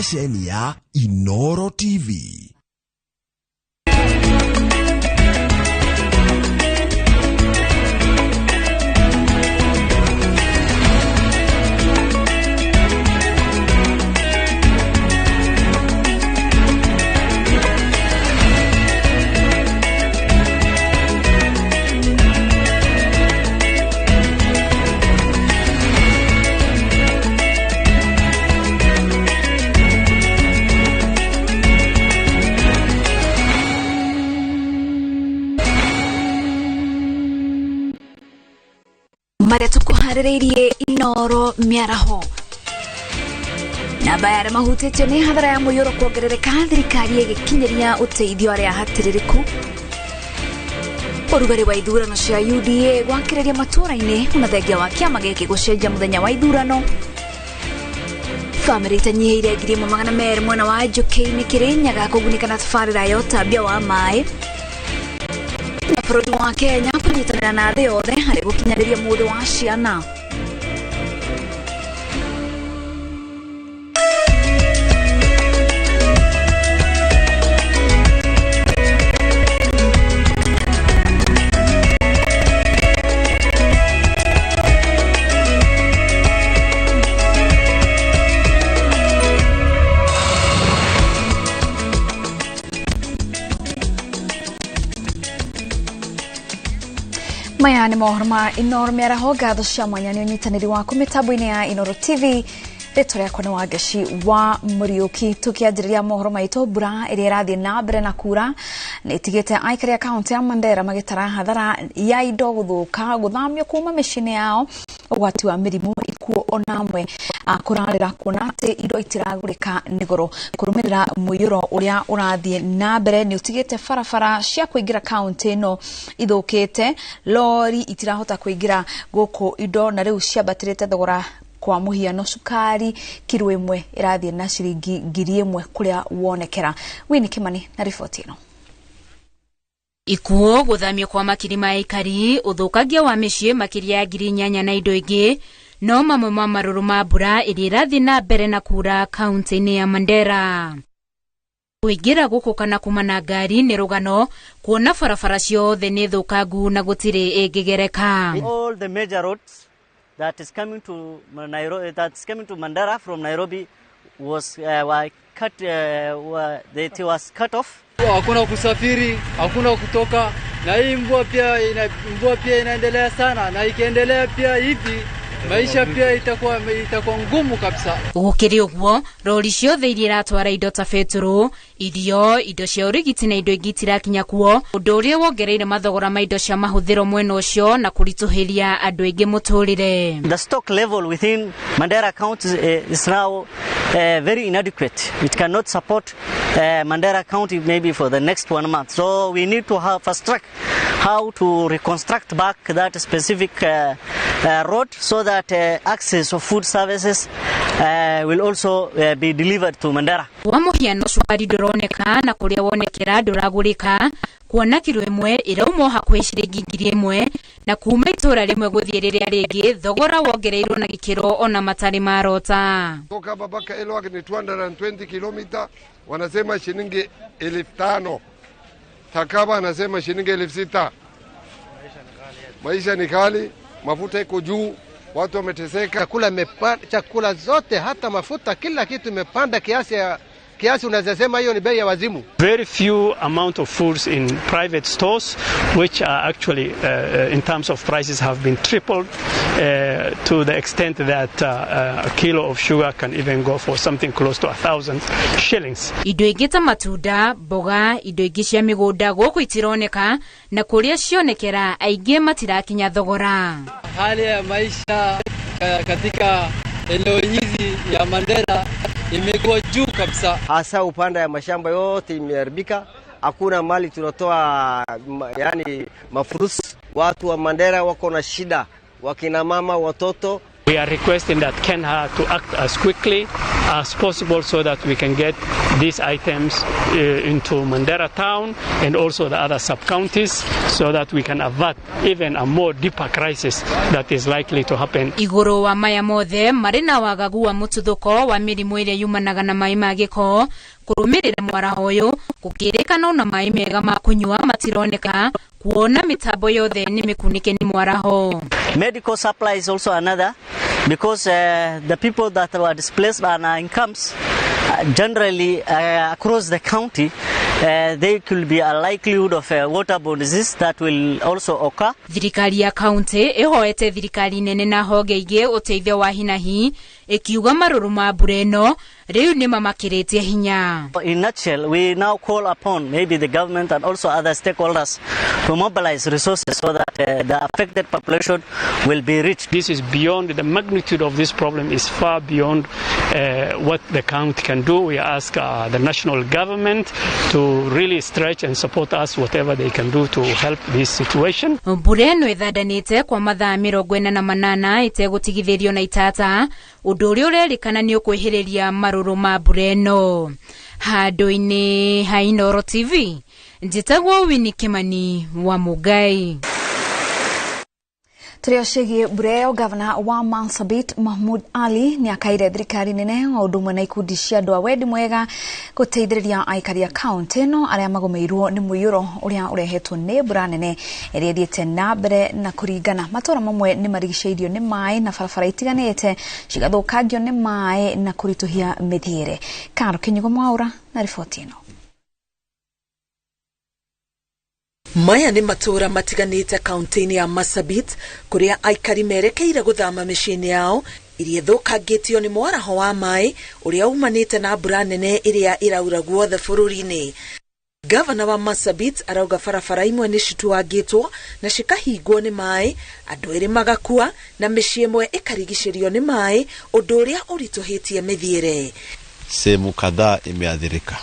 Ceceni ya Inoro TV. Maria tukuharĩrĩirie Inoro mĩaraho. Namba ya arĩa mahutĩtio nĩ hathara ya mũiyũro kuongerereka, thirikari ĩgĩkinyĩria ũteithio arĩa hatĩrĩrĩku. Ũrugarĩ wa ithurano cia UDA gwakĩrĩria matũũra-inĩ ona thengia wa kĩama gĩkĩ gũcenjia mũthenya wa ithurano. Bamĩrĩ itanyihĩire 1200 mwena wa Njũkĩ-inĩ Kĩrĩnyaga kũgunĩka na tabarĩra ya ũtambia wa maĩ. Bũrũri wa Kenya kũnyitanĩra na thĩ yothe harĩ gũkinyanĩria mũndũ wa ciana. Maya nĩ mohoro ma Inoro mĩaraho. Ngatho cia mwanya nĩ ũnyitanĩri waku mĩtambo-inĩ ya Inoro TV. Rĩtwa rĩakwa nĩ Wangeci wa Mũriũki. Tũkĩanjĩrĩria mohoro maitũ, mbura ĩrĩa ĩrathiĩ na mbere na kura nĩ ĩtigĩte aikari a kaũntĩ ya Mandera magĩtara hathara ya indo gũthũka, gũthamio kuma mĩciĩ-inĩ yao, ũgwati wa mĩrimũ, ikuũ ona amwe kũrarĩra kuona atĩ indo itiragũrĩka nĩ goro. Kũrũmĩrĩra mũiyũro ũrĩa ũrathiĩ na mbere nĩ ũtigĩte barabara cia kũingĩra kaũntĩ ĩno ithũkĩte, lori itirahota kũingĩra gũkũ indo na rĩu ciambatĩrĩte thogora. Kwa mũhiano cukari kiro ĩmwe ĩrathiĩ na ciringi 1000 kũrĩa wonekera. Winnie Kimani na riboti ĩno. Ikuũ, gũthamio kwa makiri ma aikari, ũthũkangia wa mĩciĩ makĩria ya 8,000 na indo ingĩ no mamwe ma marũrũ ma mbura ĩrĩa ĩrathiĩ na mbere na kura kaũntĩ-inĩ ya Mandera. Kũingĩra gũkũ kana kuma na ngari nĩ rũgano kuona barabara ciothe nĩ thũkangu na gũtirĩ ĩngĩgereka. All the major roads that is coming to Nairobi, that is coming to Mandera from Nairobi was were cut, it was cut off. Hakuna kusafiri, hakuna kutoka, na hii mvua pia inaendelea sana, na ikiendelea pia hivi maisha pia itakuwa ngumu kabisa. Gũkĩrĩ ũguo, rori ciothe iria iratwara indo ta betũrũ, irio, indo cia ũrigiti na indo ingĩ itirakinya kuo, ũndũ ũrĩa wongereire mathogora ma indo cia mahũthĩro mwena ũcio na kũritũhĩria andũ aingĩ mũtũrĩre. The stock level within Mandera County is now very inadequate. It cannot support Mandera County maybe for the next 1 month. So we need to have fast track how to reconstruct back that specific road so that access of food services will also be delivered to Mandera. Kwa mũhiano cukari ndũroneka na kũrĩa wonekera ndũragũrĩka, kuona kiro ĩmwe ĩraumwo hakuhĩ ciringi 1000 na kuma itũra rĩmwe gũthiĩ rĩrĩa rĩngĩ thogora wongereirwo na gĩkĩro ona matarĩ marota. Toka hapa mpaka Elwak ni 220 kilomita, wanasema shilingi 5,000. Takaba anasema shilingi 6,000. Maisha ni kali, mafuta iko juu, watu wameteseka. Chakula zote hata mafuta kila kitu imepanda kiasi unaweza sema hiyo ni bei ya wazimu. Very few amount of foods in private stores which are actually in terms of prices have been tripled to the extent that a kilo of sugar can even go for something close to 1,000 shillings. Indo ingĩ ta matunda, mboga, indo ingĩ cia mĩgũnda gũkũ itironeka na kũrĩa cionekera aingĩ matirakinya thogora. Hali ya maisha katika eneo hizi ya Mandera imekuwa juu kabisa. Hasa upande ya mashamba yote imeharibika, hakuna mali tunatoa, yani mafruits. Watu wa Mandera wako na shida, wakina mama, watoto. We are requesting that KeNHA to act as quickly as possible so that we can get these items into Mandera town and also the other sub-counties so that we can avert even a more deeper crisis that is likely to happen. Igũrũ wa maya mothe marĩ na wagagu wa mũtuthũko wa mĩrimũ ĩrĩa yumanaga na maĩ ma gĩko kũrũmĩrĩra mwaraho ũyũ gũkĩrĩkana ona maĩ mega ma kũnyua matironeka kuona mĩtambo yothe nĩ mĩkunĩke nĩ mwaraho. Medical supply is also another, because the people that were displaced and are in camps generally across the county, there could be a likelihood of a waterborne disease that will also occur. Thirikari ya kaunti ĩhoete thirikari nene na honge ingĩ ũteithio wa hinahi ĩkiuga marũrũ ma mbura ĩno rĩu nĩ mamakĩrĩtie hinya. In nutshell, we now call upon maybe the government and also other stakeholders to mobilize resources so that the affected population will be reached. This is beyond, the magnitude of this problem is far beyond what the county can do. We ask the national government to really stretch and support us whatever they can do to help this situation. Mbura ĩno ĩthandanĩte kwa mathaa 48 ĩtegũtigithĩrio na itata, ũndũ ũrĩa ũrerĩkana nĩ ũkwĩhĩrĩria marũrũ ma mbura ĩno. Handũ-inĩ ha Inooro TV, njĩtagwo Winnie Kimani wa Mũngai. Tũrĩ o ciĩgiĩ mbura ĩyo, gavana wa Marsabit Mahmud Ali nĩ akaire thirikari nene o ũndũ ũmwe na ikundi cia andũ a wendi mwega gũteithĩrĩria aikari a kaũntĩ ĩno arĩa magũmĩirwo nĩ mũiyũro ũrĩa ũrehetwo nĩ mbura nene ĩrĩa ĩthiĩte na mbere na kũringana. Matũũra mamwe nĩ marigicĩirio nĩ maĩ na barabara itiganĩte cigathũkangio nĩ maĩ na kũritũhia mĩthiĩre. Karo Kinyugo Mwaura na riboti ĩno. Maya nĩ matũũra matiganĩte kaunti-inĩ ya Marsabit kũrĩa aikari merekeire gũthama mĩciĩ-inĩ yao iria ĩthũkangĩtio nĩ mwaraho wa maĩ ũrĩa umanĩte na mbura nene ĩrĩa ĩraura guothe bũrũri-inĩ. Gavana wa Marsabit arauga barabara imwe nĩ cituangĩtwo na cikahingwo nĩ maĩ, andũ erĩ magakua na mĩciĩ ĩmwe ĩkarigicĩrio nĩ maĩ, ũndũ ũrĩa ũritũhĩtie mĩthiĩre. Sehemu kadhaa imeathirika.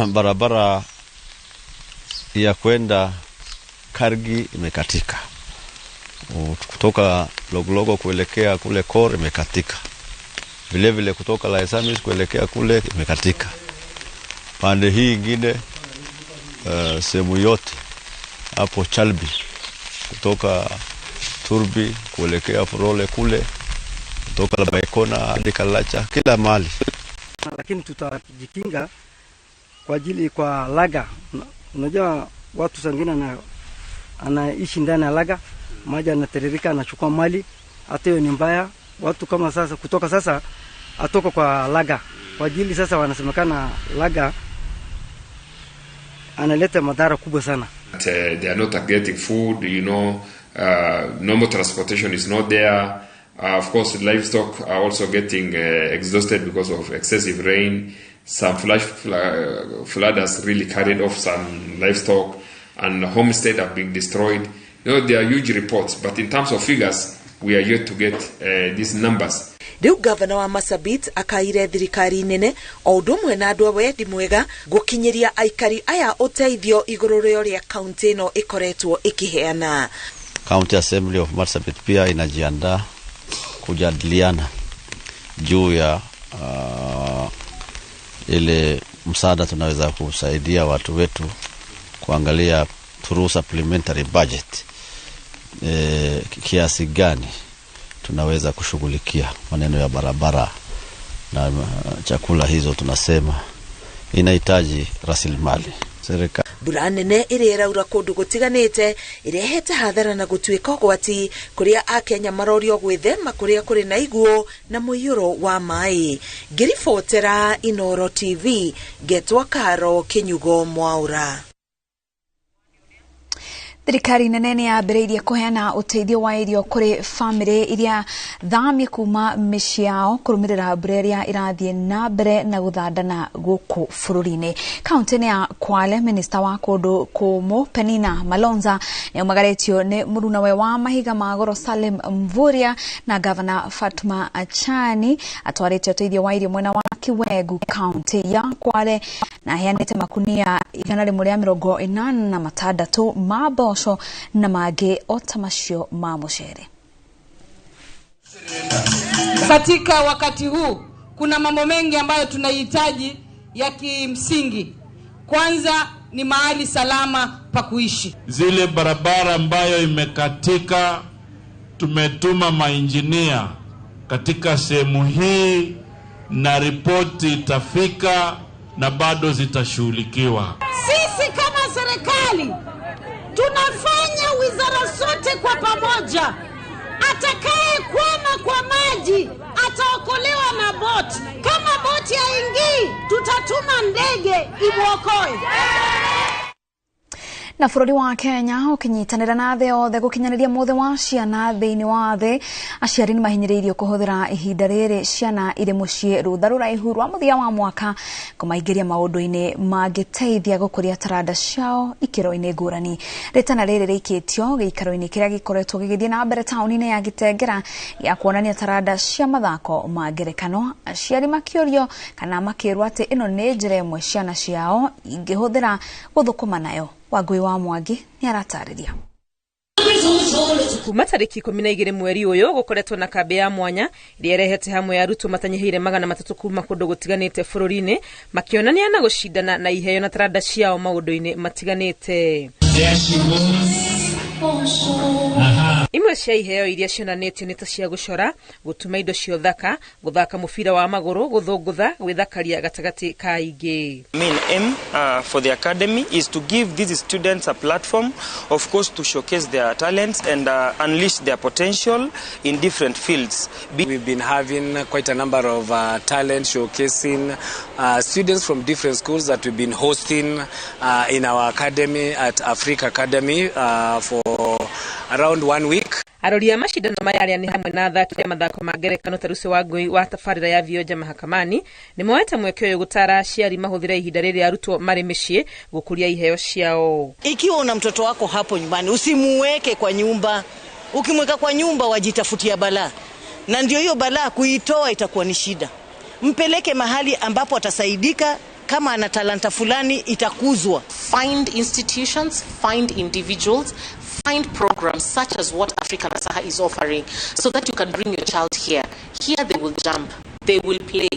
Barabara ya kwenda Kargi imekatika, kutoka Loglogo kuelekea kule Kor imekatika, vile vile kutoka Laisamis kuelekea kule imekatika. Pande hii ingine sehemu yote hapo Chalbi, kutoka Turbi kuelekea Furole kule, kutoka Labaikona hadi Kalacha, kila mahali. Lakini tutajikinga kwa ajili kwa laga. Unajua watu sangine anaishi ndani ya laga, maji anatiririka, anachukua mali, hata hiyo ni mbaya. Watu kama sasa kutoka sasa atoka kwa laga. Kwa ajili sasa wanasemekana laga analeta madhara kubwa sana. They are not getting food, you know, normal transportation is not there. Of course, livestock are also getting exhausted because of excessive rain. Some flash flood has really carried off some livestock, and homesteads have been destroyed. You know, there are huge reports, but in terms of figures, we are yet to get these numbers. Rĩu gavana wa Marsabit akaire thirikari nene o ũndũ ũmwe na andũ a wendi mwega gũkinyĩria aikari aya ũteithio igũrũ rĩa ũrĩa kaunti ĩno ĩkoretwo ĩkĩheana. County Assembly of Marsabit pia inajiandaa kujadiliana juu ya ile msaada tunaweza kusaidia watu wetu, kuangalia through supplementary budget kiasi gani tunaweza kushughulikia maneno ya barabara na chakula. Hizo tunasema inahitaji rasilimali serikali. Mbura nene ĩrĩa ĩraura kũndũ gũtiganĩte ĩrehete hathara na gũtuĩka ũgwati kũrĩa akenya marorio gwĩthema kũrĩa kũrĩ na iguũ na mũiyũro wa maĩ. Ngĩribotera Inooro TV, ngetwa Karo Kinyugo Mwaura. Thirikari nene nĩ yambĩrĩirie kũheana ũteithio wa irio kũrĩ bamĩrĩ iria thamie kuma mĩciĩ yao kũrũmĩrĩra mbura ĩrĩa ĩrathiĩ na mbere na gũthandana gũkũ bũrũri-inĩ. Kaunti-inĩ ya Kwale, minista wa kũndũ kũmũ Penina Malonza nĩ aumagarĩtio nĩ mũrunawe wa mahiga ma goro Salim Mvurya na gavana Fatuma Achani atwarĩte ũteithio wa irio mwena wa Kiwegu kaunti ya Kwale na aheanĩte makunia 186 ma mboco na mangĩ o ta macio ma mũcere. Katika wakati huu kuna mambo mengi ambayo tunahitaji ya kimsingi. Kwanza ni mahali salama pa kuishi. Zile barabara ambayo imekatika, tumetuma mainjinia katika sehemu hii na ripoti itafika na bado zitashughulikiwa. Sisi kama serikali tunafanya wizara zote kwa pamoja. Atakaye kwama kwa maji ataokolewa na boti. Kama boti haingii, tutatuma ndege imuokoe. Na bũrũri wa Kenya ũkĩnyitanĩra na thĩ yothe gũkinyanĩria mũthĩ wa ciana thĩinĩ wa thĩ, aciari nĩ mahinyĩrĩirio kũhũthĩra ihinda rĩrĩ ciana irĩ mũciĩ rũtha rũraihu rwa mũthia wa mwaka kũmaingĩria maũndũ-inĩ mangĩteithia gũkũria taranda ciao ikĩro-inĩ ngũrani. Rĩtana rĩrĩ rĩikĩtio gĩikaro-inĩ kĩrĩa gĩkoretwo gĩgĩthiĩ na mbere taũni-inĩ ya Gĩtengera gĩa kuonania taranda cia mathako ma ngerekano, aciari makĩũrio kana makĩrwo atĩ ĩno nĩ njĩra ĩmwe ciana ciao ingĩhũthĩra gũthũkũma nayo. Wangui wa Mwangi nĩ aratarĩria. Kuma tarĩki 12 mweri ũyũ gũkoretwo na kambĩ ya mwanya ĩrĩa ĩrehete hamwe arutwo matanyihĩire 300 kuma kũndũ gũtiganĩte bũrũri-inĩ, makĩonania na gũcindana na iheo na taranda ciao maũndũ-inĩ matiganĩte. Imwe cia iheo iria cionanĩtio nĩ ta cia gũcora, gũtuma indo cia ũthaka, gũthaka mũbira wa magũrũ, gũthũngũtha, gwĩthakaria gatagatĩ ka ingĩ. Main aim for the academy is to give these students a platform, of course, to showcase their talents and unleash their potential in different fields. We've been having quite a number of talent showcasing students from different schools that we've been hosting in our academy at Africa Academy for around 1 week. Arori a macindano maya arĩa nĩ hamwe na athaki a mathako ma ngerekano ta Lucy Wangui wa tabarĩra ya Vioja Mahakamani nĩ moete mweke ũyũ gũtara aciari mahũthĩre ihinda rĩrĩa arutwo marĩ mĩciĩ gũkũria iheo ciao. Ikiwa una mtoto wako hapo nyumbani, usimuweke kwa nyumba. Ukimweka kwa nyumba wajitafutia balaa, na ndio hiyo balaa kuitoa itakuwa ni shida. Mpeleke mahali ambapo atasaidika. Kama ana talanta fulani itakuzwa. Find institutions, find individuals, find programs such as what Africa Nasaha is offering so that you can bring your child here. Here they will jump, they will play,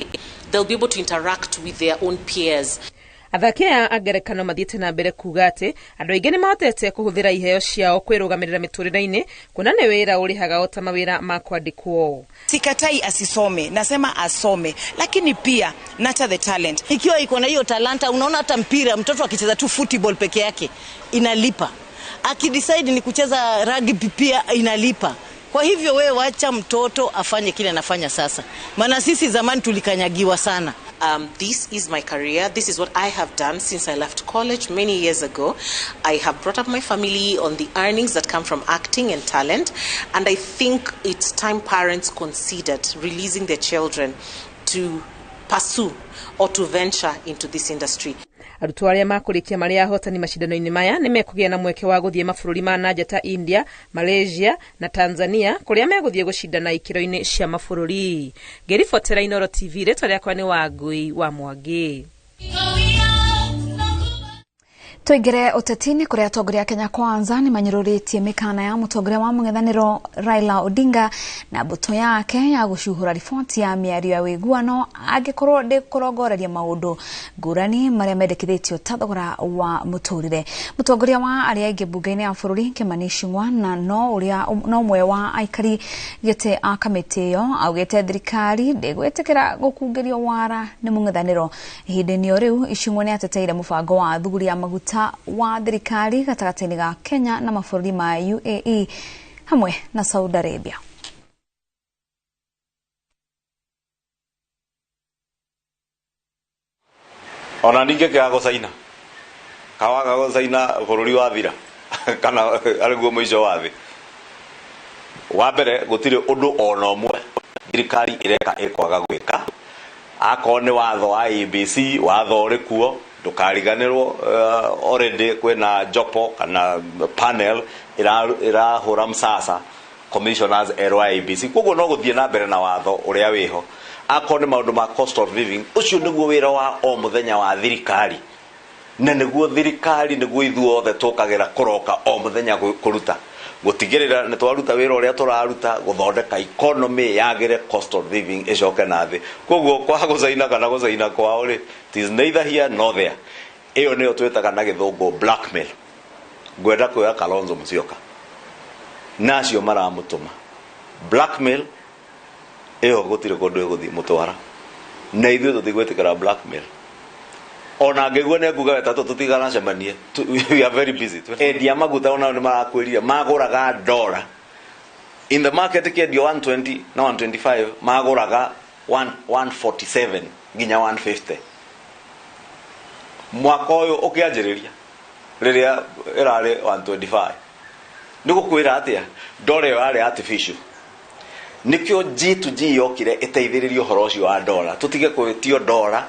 they'll be able to interact with their own peers. Athaki aya a ngerekano mathiĩte na mbere kuga atĩ andũ aingĩ nĩ mahotete kũhũthĩra iheo ciao kwĩrũgamĩrĩra mĩtũrĩre-inĩ, kuona nĩ wĩra ũrĩhaga o ta mawĩra ma kwandĩkwo. Sikatai asisome, nasema asome, lakini pia nurture the talent. Ikiwa iko na hiyo talanta, unaona hata mpira mtoto akicheza tu football peke yake inalipa. Akidecide ni kucheza rugby pia inalipa. Kwa hivyo wewe wacha mtoto afanye kile anafanya sasa. Maana sisi zamani tulikanyagiwa sana. This is my career. This is what I have done since I left college many years ago. I have brought up my family on the earnings that come from acting and talent. And I think it's time parents considered releasing their children to pursue or to venture into this industry. Arutwo arĩa makũrĩkia marĩ ahotani macindano-inĩ maya nĩ mekũgĩa na mweke wa gũthiĩ mabũrũri ma nanja ta India, Malaysia na Tanzania kũrĩa megũthiĩ gũcindana ikĩro-inĩ cia mabũrũri. Ngĩribotera Inooro TV, rĩtwa rĩakwa nĩ Wangui wa Mwangi. Tuingire uteti-inĩ kũrĩa atongoria a Kenya Kwanza nĩ manyũrũrĩtie mĩkana ya mũtongoria wa mũng'ethanĩro Raila Odinga na mbũtũ yake ya gũcuhũra riboti ya mĩario ya ũiguano angĩkorwo ndĩkũrongoreria maũndũ ngũrani marĩa mendekithĩtio ta thogora wa mũtũrĩre. Mũtongoria wa arĩa aingĩ mbunge-inĩ ya bũrũri Kimani Ichung'wa na no ũmwe wa aikari gĩtĩ a kamĩtĩ ĩyo augĩte thirikari ndĩgwĩtĩkĩra gũkungĩrio wara nĩ mũng'ethanĩro. Ihinda-inĩ o rĩu Ichung'wa nĩ ateteire mũbango wa thuguri ya maguta wa thirikari gatagatĩ-inĩ ga Kenya na mabũrũri ma UAE hamwe na Saudi Arabia. Ona ningĩkĩaga gũcaina kawaga gũcaina bũrũri wathira kana arĩguo mũico wa thĩ. Wa mbere gũtirĩ ũndũ ona ũmwe thirikari ĩreka ĩkwaga gwĩka. Akorwo nĩ watho wa ABC, watho ũrĩ kuo ndũkariganĩrwo. Already kwĩna jopo kana panel ĩrahũra msasa commissioners erũ a ABC, koguo no gũthiĩ na mbere na watho ũrĩa wĩho. Akorwo nĩ maũndũ ma cost of living, ũcio nĩguo wĩra wa o mũthenya wa thirikari, na nĩguo thirikari nĩguo ithuothe tũkagĩra kũroka o mũthenya kũruta. Gutigirira ni twaruta wira uria turaruta guthondeka economy yagire cost of living icoke na thi. Koguo kwa gucaina kana gucaina kwao ri, it is neither here nor there. Iyo niyo twitaga na githungu blackmail. Ngwenda kwira Kalonzo Musyoka nacio maramutuma blackmail iyo gutire kundu iguthi mutwara na ithuĩ tũtigwĩtĩkĩra blackmail. Ona ngĩgua nĩ nguga wetatũ tũtiganacemanie, we are very busy. Endia maguta onao nĩ marakwĩrire magũraga ndora in the market ĩkĩendio 120 na 125, magũraga 147 nginya 150. Mwaka ũyũ ũkĩanjĩrĩria rĩrĩa ĩrarĩ 125, nĩ gũkwĩra atĩa ndora ĩyo yarĩ artificial. Nikio G2G yokire ĩteithĩrĩrie ũhoro ũcio wa ndora, tũtige kwĩtio ndora.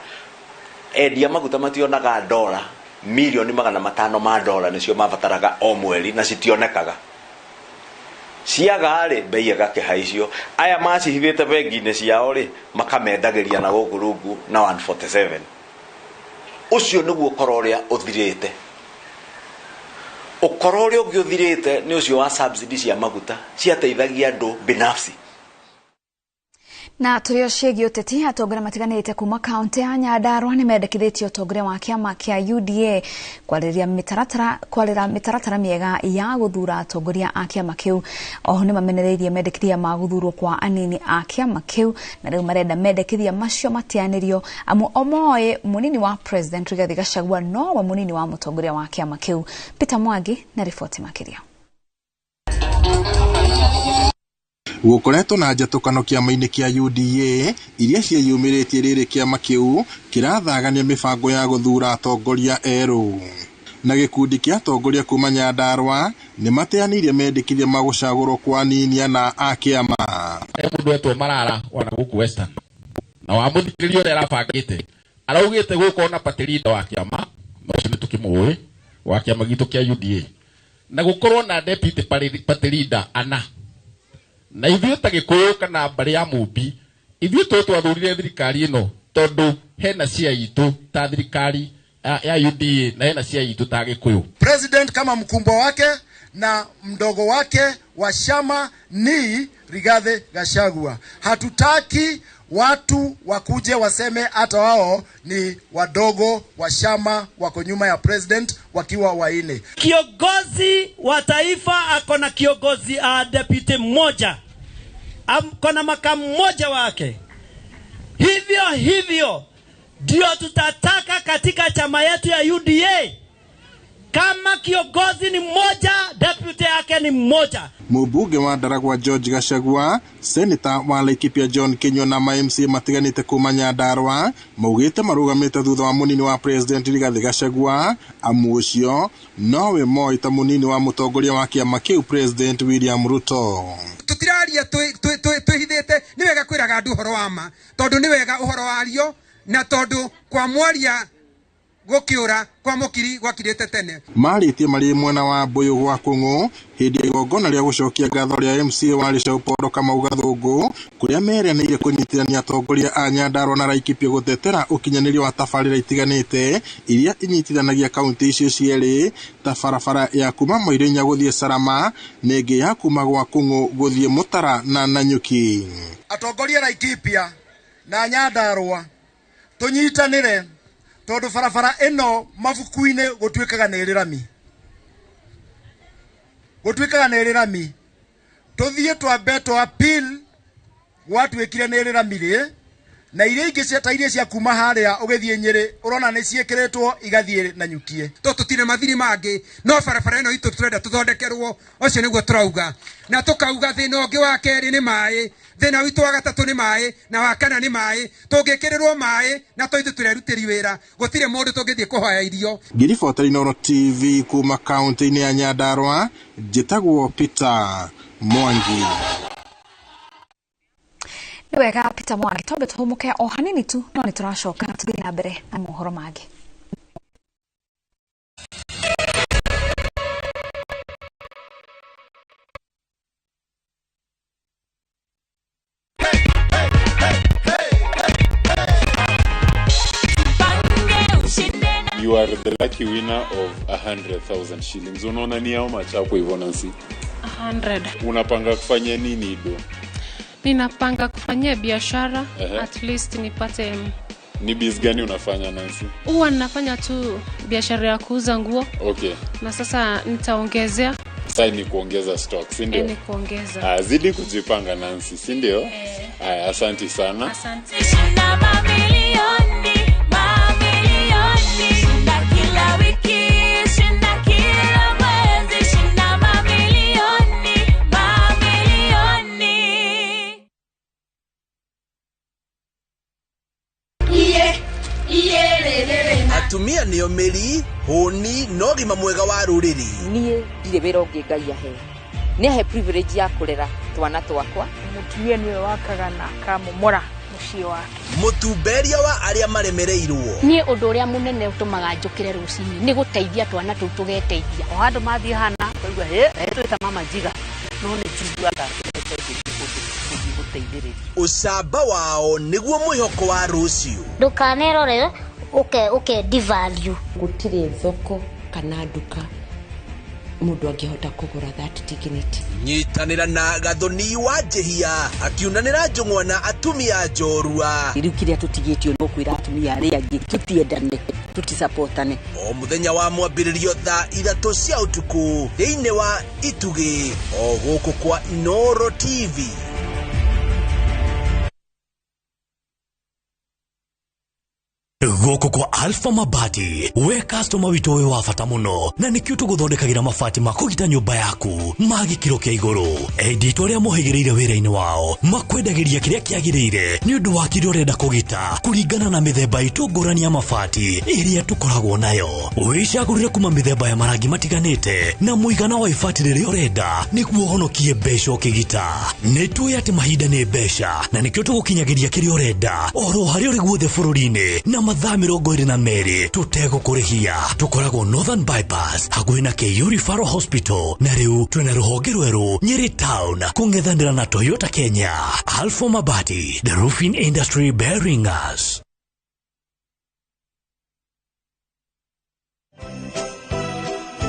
Endia maguta mationaga ndora milioni 500 ma ndora nĩcio mabataraga o mweri na citionekaga. Ciaga rĩ bei ĩgakĩhaicio. Aya macihithĩte bengi-inĩ ciao rĩ makamendagĩria na gũkũ rungu na 147. Ũcio nĩguo ũkora ũrĩa ũthirĩte. Ũkora ũrĩa ũngĩ ũthirĩte nĩ ũcio wa subsidy cia maguta ciateithagia andũ binafsi. Na tũrĩ o ciĩgiĩ ũteti, atongoria matiganĩte kuma kaunti ya Nyandarua nĩ mendekithĩtie ũtongoria wa kĩama kĩa UDA kwarĩrĩria mĩtaratara mĩega ya gũthuura atongoria a kĩama kĩu. Oho nĩ mamenereirie mendekithia ma gũthuurwo kwa anini a kĩama kĩu na rĩu marenda mendekithia macio mateanĩrio amu o moĩ mũnini wa President Rigathi Gachagua nowe mũnini wa mũtongoria wa kĩama kĩu. Peter Mwangi na riboti makĩria. Gukoretwo na njatũkano kĩama-inĩ kĩa UDA iria ciĩyumĩrĩtie rĩrĩ kĩama kĩu kĩrathagania mĩbango ya gũthuura atongoria erũ. Na gĩkundi kĩa atongoria kuma Nyandarua nĩ mateanĩirie mendekithia ma gũcagũrwo kwa anini ana a kĩama. He mũndũ wetwo Marara wana gũkũ Western na wamũthikĩrĩria ũrĩa arabangĩte araugĩte gũkorwo na party leader wa kĩama na ũcio nĩ tũkĩmũĩ wa kĩama gitũ kĩa UDA na gũkorwo na deputy party leader ana. Na ithuĩ ta Gĩkũyũ kana mbarĩ ya Mũmbi ithuĩ tũ twathurire thirikari ĩno tondũ hena cia itũ ta thirikari ya UDA na hena cia itũ ta Gĩkũyũ. President kama mkumbwa wake na mdogo wake wa chama ni Rigathi Gachagua. Hatutaki watu wakuje waseme hata wao ni wadogo wa chama wako nyuma ya president wakiwa waine. Kiongozi wa taifa ako na kiongozi deputy mmoja, ako na makamu mmoja wake. Hivyo hivyo ndio tutataka katika chama yetu ya UDA. Kama kiongozi ni mmoja, deputy yake ni mmoja. Mũmbunge wa Ndaragwa George Gachagua, Senator wa Laikipia John Kinyua na ma MCA matiganĩte kuma Nyandarua maugĩte marũgamĩte thutha wa mũnini wa President Rigathi Gachagua amu ũcio nowe moĩ ta mũnini wa mũtongoria wa kĩama kĩu President William Ruto. Tutiraria twĩhithĩte, nĩ wega kwĩraga andũ ũhoro wa ma tondũ nĩ wega ũhoro wario na tondũ kwa mwaria gũkĩũra kwa mũkiri gwakirĩte tene. Marĩtie marĩ mwena wa Mbũyũ gwa Kũng'ũ hĩndĩ ya igongona rĩa gũcokia ngatho rĩa MCA wa Rĩcaũ Kamau Gathũngũ kũrĩa meranĩire kũnyitithania atongoria a Nyandarua na Laikipia gũtetera ũkinyanĩria wa tabarĩra itiganĩte iria inyitithanagia kaunti icio cierĩ ta barabara ya kuma Moirĩnya gũthiĩ Salama na ĩngĩ ya kuma gwa Kũng'ũ gũthiĩ Mũtara na Nanyuki. Atongoria Laikipia na Nyandarua tũnyitanĩre tondu barabara ĩno mabuku-inĩ gũtuĩkaga nĩ ĩrĩ rami, gũtuĩkaga nĩ ĩrĩ rami. Tũthiĩ twambe twa appeal gwatuĩkire nĩ ĩrĩ rami rĩ, na iria ingĩ cia ta iria cia kuma harĩa ũgĩthiĩ Nyĩrĩ ũrona nĩ ciĩkĩrĩtwo igathiĩ Nanyukie. To tũtirĩ mathiri mangĩ no barabara ĩno itũ tũrenda tũthondekerwo, ũcio nĩguo tũrauga. Na tũkauga thĩna ũngĩ wa kerĩ nĩ maĩ, thĩna witũ wa gatatũ nĩ maĩ na wa kana nĩ maĩ. Tũngĩkĩrĩrwo maĩ na to ithuĩ tũrerutĩri wĩra, gũtirĩ mũndũ tũngĩthiĩ kũhoya irio. Ngĩribota Inooro TV kuma kaunti-inĩ ya Nyandarua, njĩtagwo Peter Mwangi. Nĩ wega Peter Mwangi, twambe tũhũmũke o hanini tu no nĩ tũracoka tũthiĩ na mbere na mohoro mangĩ. You are the lucky winner of 100,000 shillings. Unaona ni how much hapo hivyo Nancy? 100. Unapanga kufanya nini do? Ninapanga kufanyia biashara. At least nipate. Ni biz gani unafanya, Nancy? Huwa ninafanya tu biashara ya kuuza nguo. Na sasa nitaongezea. Sasa ni kuongeza stock, si ndio? Ni kuongeza. Zidi kujipanga, Nancy, si ndio? Haya, asante sana. Asante. Shinda mamilioni, mamilioni, shinda kila wiki, shinda kila mwezi, shinda mamilioni, mamilioni. Atumia nĩo mĩri hũni na ũgima mwega wa rũrĩrĩ. Niĩ ndirĩ wĩra ũngĩ Ngai ahe, nĩ ahe privilege ya kũrera twana twakwa. Mũtumia nĩwe wakaga na akamomora mũciĩ wake. Mũtumberia wa arĩa maremereirwo. Niĩ ũndũ ũrĩa mũnene ũtũmaga njũkĩre rũcinĩ nĩ gũteithia twana tũu tũgeteithia. O handũ mathiĩ hana twaigua hĩ twĩta mama njiga no nĩ njiguaga gũthiĩ gũteithĩrĩria. Ũcamba wao nĩguo mwĩhoko wa rũciũ. Ndũkanerore uke devalue. Gũtirĩ thoko kana nduka mũndũ angĩhota kũgũra that dignity. Nyitanĩra na Gathoni wa Njĩhia akiunanĩra njũng'wa na atumia njorua. Rĩu kĩrĩa tũtigĩtio no kwĩra atumia arĩa angĩ tũtiendane, tũtisapotane. O mũthenya wa mwambĩrĩrio thaa 3 cia ũtukũ thĩinĩ wa Itugĩ o gũkũ kwa Inooro TV. Gũkũ kwa Alpha Mabati, we customer witũ wĩ wa bata mũno na nĩkĩo tũgũthondekagĩra mabati ma kũgita nyũmba yaku ma gĩkĩro kĩa igũrũ. Enditũ arĩa mohĩgĩrĩire wĩra-inĩ wao makwendagĩria kĩrĩa kĩagĩrĩire nĩ ũndũ wa kĩrĩa ũrenda kũgita kũringana na mĩthemba itũ ngũrani ya mabati ĩrĩa tũkoragwo nayo. Wĩcagũrĩre kuma mĩthemba ya marangi matiganĩte na mũigana wa ibati rĩrĩa ũrenda nĩguo ũhonokie mbeca ũkĩgita. Nĩ tũĩ atĩ mahinda nĩ mbeca na nĩkĩo tũgũkinyagĩria kĩrĩa ũrenda oro harĩa ũrĩ guothe bũrũri-inĩ na mathaa 22 tũtegũkũrĩhia. Tũkoragwo Northern Bypass hakuhĩ na KU Referral Hospital na rĩu twĩna rũhonge rwerũ Nyeri Town kũng'ethanĩra na Toyota Kenya. Alpha Mabati, the roofing industry bearing us.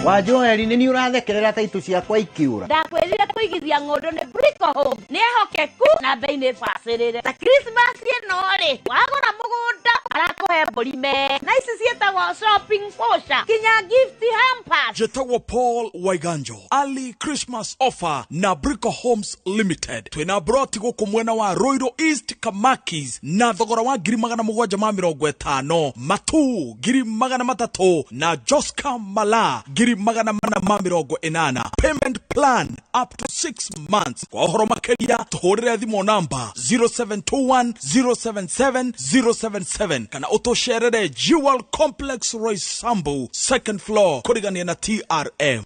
Wa Joeli nĩ ũrathekerera taitũ ciakwa ikiura. Ndakwĩrire kũigithia ng'ũndũ nĩ Brico Home. Nĩ ehokeku na bei nĩ bacĩrĩre. Ta Christmas ĩno rĩ, wagũra mũgũnda arakũhe mbũri me. Na ici ciĩtagwo shopping voucher kinya gift hampers. Njĩtagwo Paul Waiganjo. Early Christmas offer na Brico Homes Limited. Twĩna broti gũkũ mwena wa Ruiru East Kamakis na thogora wa 750,000, Matu 300,000 na Joska Mala 480,000. Payment plan up to 6 months. Kwa ũhoro makĩria tũhũrĩre thimũ namba 0721 077 077 kana ũtũcerere Jewel Complex Roysambu second floor kũrigania na TRM.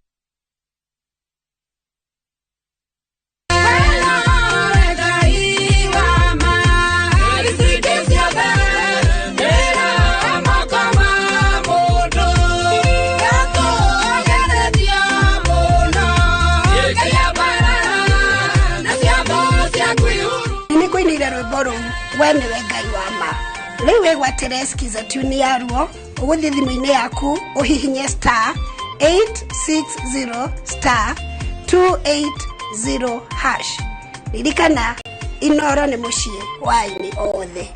We nĩwe Ngai wa ma. Rĩu wĩgwatĩre skiza tune ya ruo ũgũthiĩ thimũ-inĩ yaku ũhihinye star 860 star 280 hash. Ririkana Inooro nĩ mũciĩ wa aini othe.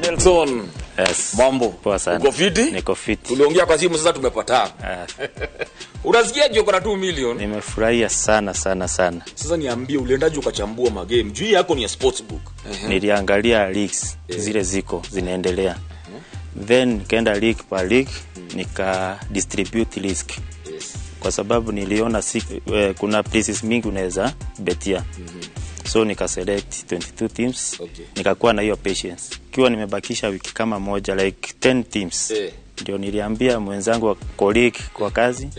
Nelson. Yes. Mambo. Poa sana. Uko fiti? Niko fiti. Tuliongea kwa simu sasa tumepatana. Unasikia je uko na 2 million? Nimefurahia sana sana sana. Sasa niambie uliendaje ukachambua magame? Juu yako ni ya sportsbook. Niliangalia leagues zile ziko zinaendelea. Then nikaenda league per league nika distribute risk. Yes. Kwa sababu niliona kuna places mingi unaweza betia. So nika select 22 teams. Okay. Nikakuwa na hiyo patience. Kiwa nimebakisha wiki kama moja like 10 teams. Ndio niliambia mwenzangu wa colleague kwa kazi.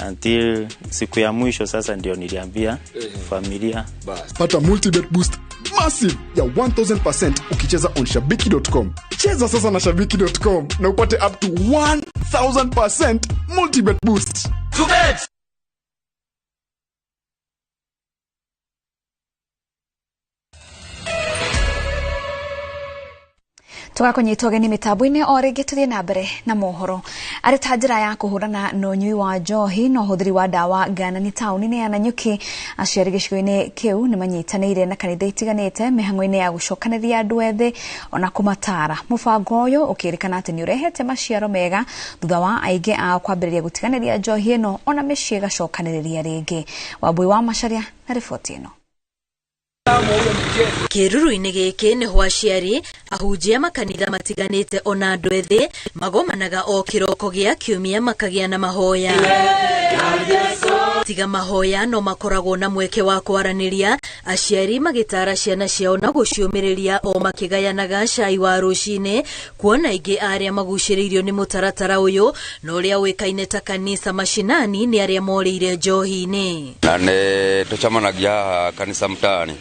Until siku ya mwisho sasa ndio niliambia familia. Pata multibet boost massive ya 1000% ukicheza on shabiki.com. Cheza sasa na shabiki.com na upate up to 1000% multibet boost. To bet. Tũgakũnyita ũgeni mĩtambo-inĩ o rĩngĩ tũthiĩ na mbere na mohoro. Arĩ ta njĩra ya kũhũrana na ũnyui wa njohi na ũhũthĩri wa ndawa nganani taũni-inĩ ya Nanyuki, aciari gĩcigo-inĩ kĩu nĩ manyitanĩire na kanitha itiganĩte mĩhang'o-inĩ ya gũcokanĩria andũ ethĩ ona kũmataara. Mũbango ũyũ ũkĩrĩkana atĩ nĩ ũrehete maciaro mega thutha wa aingĩ ao kwambĩrĩria gũtiganĩria njohi ĩno ona mĩciĩ ĩgacokanĩrĩria rĩngĩ. Wambui wa Macharia na riboti ĩno. Kĩruru-inĩ gĩkĩ nĩho aciari, ahunjia makanitha matiganĩte ona andũ ethĩ magomanaga o kĩroko gĩa kiumia makagĩa na mahoya. Tiga mahoya no makoragwo na mweke wa kwaranĩria, aciari magĩtara ciana ciao na gũciũmĩrĩria o makĩgayanaga cai wa rũcinĩ, kuona aingĩ arĩa magucĩrĩirio nĩ mũtaratara ũyũ na ũrĩa ũĩkaine ta kanitha mashinani nĩ arĩa morĩire njohi-inĩ. Na nĩ tũcemanagia haha kanitha mtaani.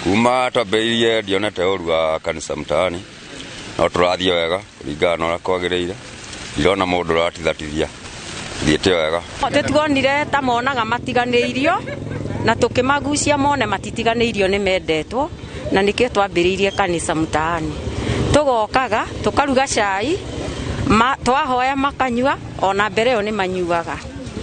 Kuma twambĩrĩirie ndionete ũru wa kanitha mtaani, no tũrathiĩ wega kũringana na ũrĩa kwagĩrĩire. Ndirona mũndũ ũratithatithia, thiĩte wega. Tũtuonire ta monaga matiganĩirio na tũkĩmagucia mone matitiganĩirio nĩ mendetwo, na nĩkĩo twambĩrĩirie kanitha mtaani. Tũgokaga tũkaruga cai, twahoya makanyua, ona mbere ĩyo nĩ manyuaga.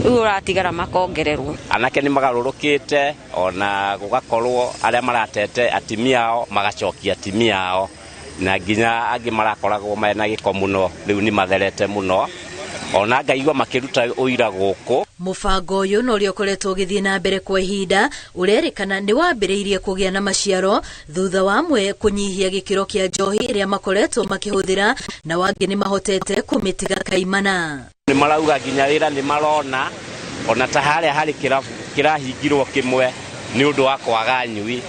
Rĩu ũratigara makongererwo. Anake nĩ magarũrũkĩte ona gũgakorwo arĩa maratete atimia ao magacokia atimia ao, na nginya angĩ marakoragwo mena gĩko mũno rĩu nĩ matherete mũno, ona ngaigua makĩruta ũira gũkũ. Mũbango ũyũ na ũrĩa ũkoretwo ũgĩthiĩ na mbere kwa ihinda ũrerĩkana nĩ wambĩrĩirie kũgĩa na maciaro thutha wa amwe kũnyihia gĩkĩro kĩa njohi ĩrĩa makoretwo makĩhũthĩra na wangĩ nĩ mahotete kũmĩtiga kaimana. Nĩ marauga nginya wĩra nĩ marona, ona ta harĩa harĩ kĩrabu kĩrahingirwo kĩmwe nĩ ũndũ wa kwaga nyui,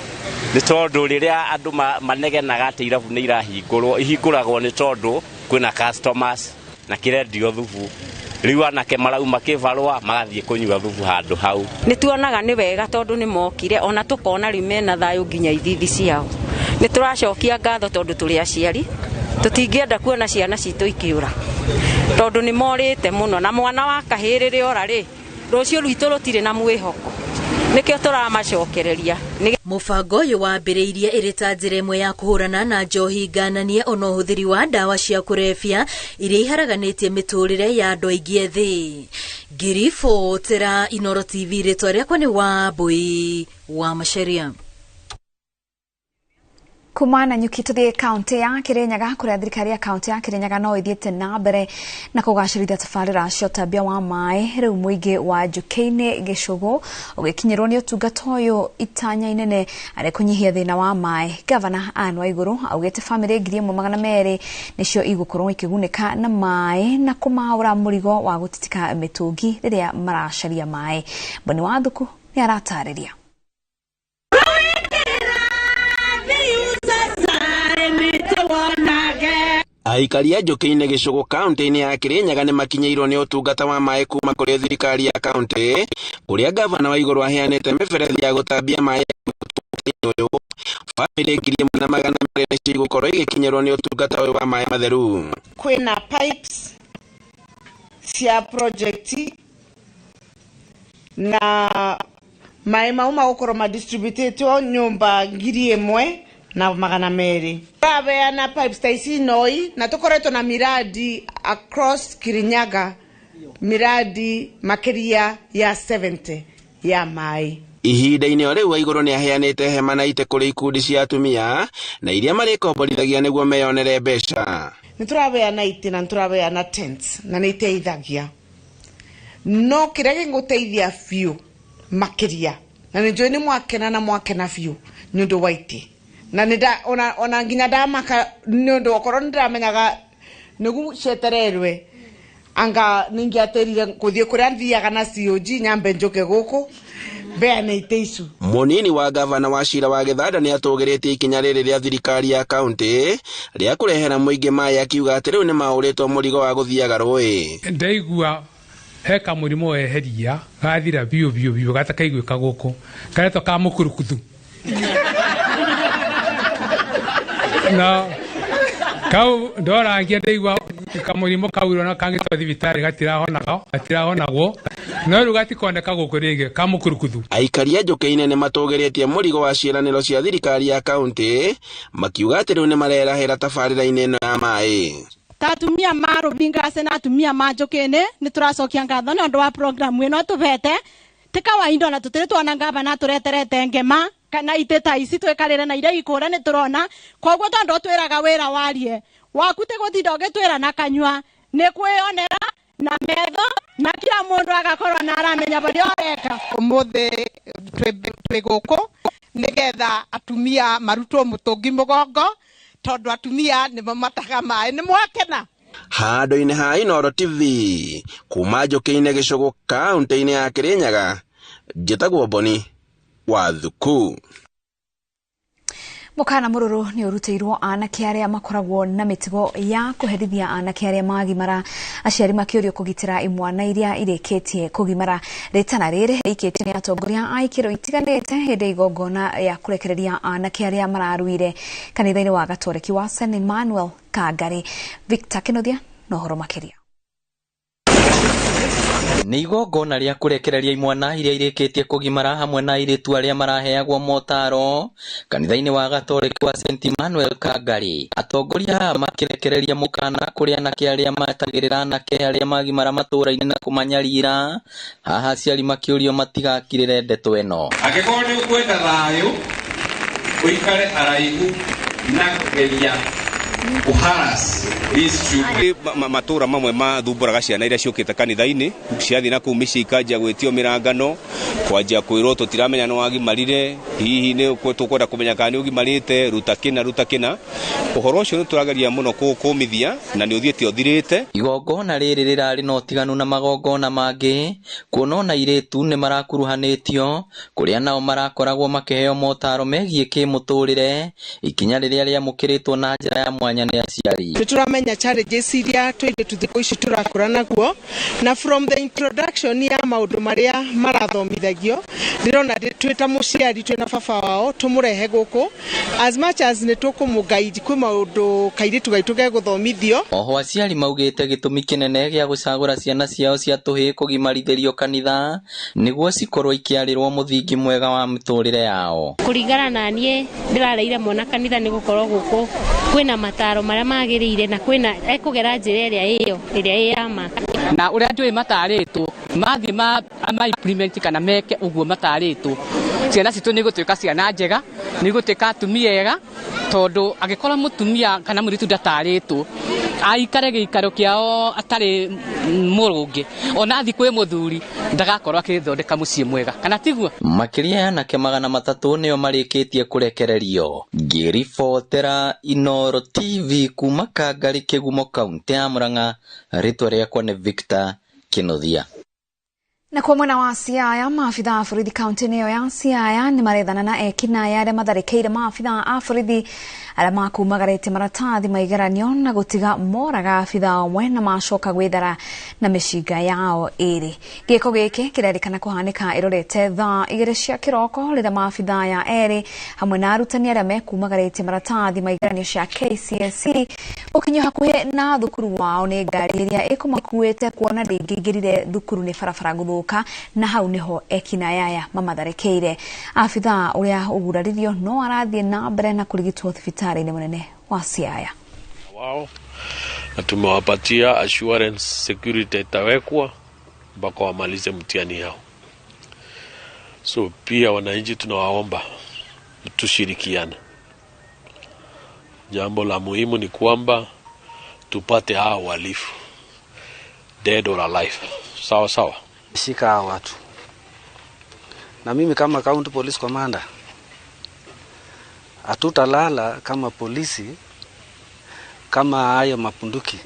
nĩ tondũ rĩrĩa andũ manegenaga atĩ irabu nĩ irahingũrwo, ihingũragwo nĩ tondũ kwĩna customers na kĩrendio thubu. Rĩu anake marauma kĩbarũa magathiĩ kũnyua thubu handũ hau. Nĩ tuonaga nĩ wega tondũ nĩ mokire, ona tũkona rĩu mena thayũ nginya ithithi ciao. Nĩ tũracokia ngatho tondũ tũrĩ aciari, tũtingĩenda kuona ciana citũ ikĩũra tondũ nĩ morĩte mũno, na mwana wa kahĩĩ rĩrĩa ora rĩ, rũciũ rwitũ rũtirĩ na mwĩhoko, nĩkĩo tũramacokereria. Mũbango ũyũ wambĩrĩirie ĩrĩ ta njĩra ĩmwe ya kũhũrana na njohi ngananie ona ũhũthĩri wa ndawa cia kũrebia iria iharaganĩtie mĩtũrĩre ya andũ aingĩ ethĩ. Ngiribotera Inooro TV, rĩtwa rĩakwa nĩ Wambui wa Macharia. Kuma Nanyuki tũthiĩ kaunti ya Kirinyaga kũrĩa thirikari ya kaunti ya Kirinyaga no ĩthiĩte na mbere na kũgacĩrithia tabarĩra cia ũtambia wa maĩ. Rĩu mũingĩ wa Njũkĩ-inĩ Gĩcũgũ ũgĩkinyĩrwo nĩ ũtungata ũyũ itanya inene arĩ kũnyihia thĩna wa maĩ. Gavana Anne Waigũrũ augĩte bamĩrĩ 1200 nĩcio igũkorwo ikĩgunĩka na maĩ na kũmaũra mũrigo wa gũtitika mĩtũngi rĩrĩa maracaria maĩ. Boni wa Thuku nĩ aratarĩria. Aikari a Njũkĩ-inĩ Gĩcũgũ kaunti-inĩ ya Kirinyaga nĩ makinyĩirwo nĩ ũtungata wa maĩ kuma kũrĩ thirikari ya kaunti, kũrĩa gavana Waigũrũ aheanĩte mĩberethi ya gũtambia maĩ ũyũ. Bamĩrĩ 1200 nĩcio igũkorwo igĩkinyĩrwo nĩ ũtungata ũyũ wa maĩ matheru. Kwĩna pipes cia project na maĩ mau magũkorwo madistributĩtwo nyũmba 1200. Tũraheana pipes ta ici noi na tũkoretwo na miradi across Kirinyaga, miradi makĩria ya 70 ya maĩ. Ihinda-inĩ o rĩu Waigũrũ nĩ aheanĩte hema na itĩ kũrĩ ikundi cia atumia na iria marĩkomborithagia nĩguo meyonere mbeca. Nĩ tũraheana itĩ na nĩ tũraheana tents na nĩ iteithagia, no kĩrĩa gĩgũteithia biũ makĩria, na nĩ njũĩ nĩ mwakena na mwakena biũ nĩ ũndũ wa itĩ, na nĩ ona nginya ndamaka nĩ ũndũ okorwo nĩ ndĩramenyaga nĩguo cetererwe anga ningĩatĩrire gũthiĩ kũrĩa thiaga na COG nyambe njũke gũkũ mbeane itĩ icu. Mũnini wa gavana wa Cira wa Gĩthanda nĩ atũgĩrĩtie ikinya rĩrĩ rĩa thirikari ya kaunti rĩa kũrehera mũingĩ maĩ, akiuga atĩ rĩu nĩ maũrĩtwo mũrigo wa gũthiaga rũĩ. Ndaigua he kamũrimũ weheria gathira biũ biũ biũ gatakaiguĩka gũkũ karetwo ka mũkurukuthu na kau ndorangia ndaigua kamũrimũ kau na kangĩtwo thibitarĩ gatirahonagwo. No rĩu gatikoneka gũkũ rĩngĩ ka mũkurukuthu. Aikari a Njũkĩ-inĩ nĩ matũgĩrĩtie mũrigo wa ciĩranĩro cia thirikari ya kaunti makiuga atĩ rĩu nĩ marerahĩra tabarĩra-inĩ ĩno ya maĩ. Ta atumia ma Rubingase na atumia ma Njũkĩ-inĩ nĩ tũracokia ngatho nĩ ũndũ wa programu ĩno tũbete. Ti kawaida ona tũtirĩ tuona ngavana tũreterete ngema kana itĩ ta ici twĩkarĩre na iria ikũra nĩ tũrona. Koguo tondũ twĩraga wĩra warie waku ti gũtinda ũgĩtwĩra na kanyua, nĩ kwĩyonera na metho na kila mũndũ agakorwo na aramenya barĩa ũreka. Ũmũthĩ twĩ gũkũ nĩgetha atumia marutwo mũtũngi mũgongo tondũ atumia nĩmo mataga maĩ. Nĩ mwakena? Handũ-inĩ ha Inooro TV kuma Njũkĩ-inĩ Gĩcũgũ kaunti-inĩ ya Kĩrĩnyaga, njĩtagwo Boni wa Thuku. Mũkana mũrũrũ nĩ ũrutĩirwo anake arĩa makoragwo na mĩtugo ya kũherithia anake arĩa magimara, aciari makĩũrio kũgitĩra imwana iria irĩkĩtie kũgimara. Rĩtana rĩrĩ rĩikĩtio nĩ atongoria a ikĩro itiganĩte hĩndĩ ya igongona ya kũrekereria anake arĩa mararuire kanitha-inĩ wa Gatoreki wa St Emmanuel Kangari. Victor Kĩnuthia na ũhoro makĩria. Nĩ igongona rĩa kũrekereria imwana iria irĩkĩtie kũgimara hamwe na airĩtu arĩa maraheagwo motaro kanitha-inĩ wa Gatoreki wa St Emmanuel Kangari. Atongoria aya makĩrekereria mũkana kũrĩ anake arĩa matagĩrĩra anake arĩa magimara matũũra-inĩ na kũmanyarira. Haha aciari makĩũrio matigakirĩre ndeto ĩno. Angĩkorwo nĩ ũkwenda thayũ, ũikare haraihu na kũgeria kũharass these children. Matũra mamwe mathumbũraga ciana iria ciũkĩte kanitha-inĩ, ciathiĩ na kũu mĩciĩ ikanjia gwĩtio mĩrangano, kwanjia kwĩrwo tũtiramenya nĩ wagimarire, hihi nĩ tũkwenda kũmenya kana nĩ ũgimarĩte, ruta kĩna ruta kĩna. Ũhoro ũcio nĩ tũrageria mũno kũũmithia na nĩ ũthiĩte ũthirĩte. Igongona rĩrĩ rĩrarĩ na ũtiganu na magongona mangĩ, kuona ona airĩtu nĩ marakuruhanĩtio, kũrĩa nao marakoragwo makĩheo motaro megiĩ kĩmũtũrĩre, ikinya rĩrĩa rĩamũkĩrĩtwo na njĩra ya mwanya nĩ aciari. Nĩ tũramenya challenges iria tũirĩtu thikũ ici tũrakũra naguo, na from the introduction ya maũndũ marĩa marathomithagio, ndĩrona twĩ ta mũciari twĩ na baba wao tũmũrehe gũkũ, as much as nĩ tũkũmũguide kwĩ maũndũ kairĩtu gaitũ gegũthomithio. Oho aciari maugĩte gĩtũmi kĩnene gĩa gũcagũra ciana ciao cia tũhĩĩ kũgimarithĩrio kanitha nĩguo cikorwo ikĩarĩrwo mũthingi mwega wa mĩtũrĩre yao. Kũringana na niĩ ndĩrareire mwana kanitha nĩ gũkorwo gũkũ kwĩna mataro marĩa magĩrĩire na kwĩna ekũgera njĩra ĩrĩa ĩyo ĩrĩa ĩ ya ma. Na ũrĩa njũĩ matarĩtwo mathiĩ ma implement kana meke ũguo matarĩtwo, ciana citũ nĩ igũtuĩka ciana njega, nĩ igũtuĩka atumia ega, tondũ angĩkorwo mũtumia kana mũirĩtu ndatarĩtwo aikare gĩikaro kĩao atarĩ mũrũngĩ, ona athiĩ kwĩ mũthuri ndagakorwo akĩthondeka mũciĩ mwega, kana tiguo? Makĩria ya anake 300 nĩo marĩkĩtie kũrekererio. Ngĩribotera Inooro TV kuma Kangari Kĩgumo kaunti ya Murang'a, rĩtwa rĩakwa nĩ Victor Kĩnuthia. Na kwa mwena wa Siaya, maabitha a borithi kaunti-inĩ ĩyo ya Siaya nĩ marethana na ekinaĩ arĩa matharĩkĩire maabitha a borithi arĩa makumagarĩtie maratathi ma igeranio na gũtiga moraga abitha ũmwe na macoka gwĩthara na mĩcinga yao ĩrĩ. Gĩko gĩkĩ kĩrerĩkana kũhanĩka ĩrorete thaa 2 cia kĩroko rĩrĩa maabitha aya erĩ hamwe na arutani arĩa mekumagarĩtie maratathi ma igeranio cia KCSE gũkinyio hakuhĩ na thukuru wao nĩ ngari ĩrĩa ĩkũmakuĩte kuona ndĩngĩingĩrire thukuru nĩ barabara gũthũka, na hau niho ekinaĩ aya mamatharĩkĩire. Abitha ũrĩa ũguraririo no arathiĩ na mbere na kũrigitwo thibitarĩ-inĩ mũnene wa Siaya. Wao na tumewapatia assurance security itawekwa mpaka wamalize mtihani yao. So pia wananchi tunawaomba tushirikiane. Jambo la muhimu ni kwamba tupate hao wahalifu dead or alive. Sawa sawa. Shika hao watu. Na mimi kama county police commander hatutalala kama polisi kama hayo mapunduki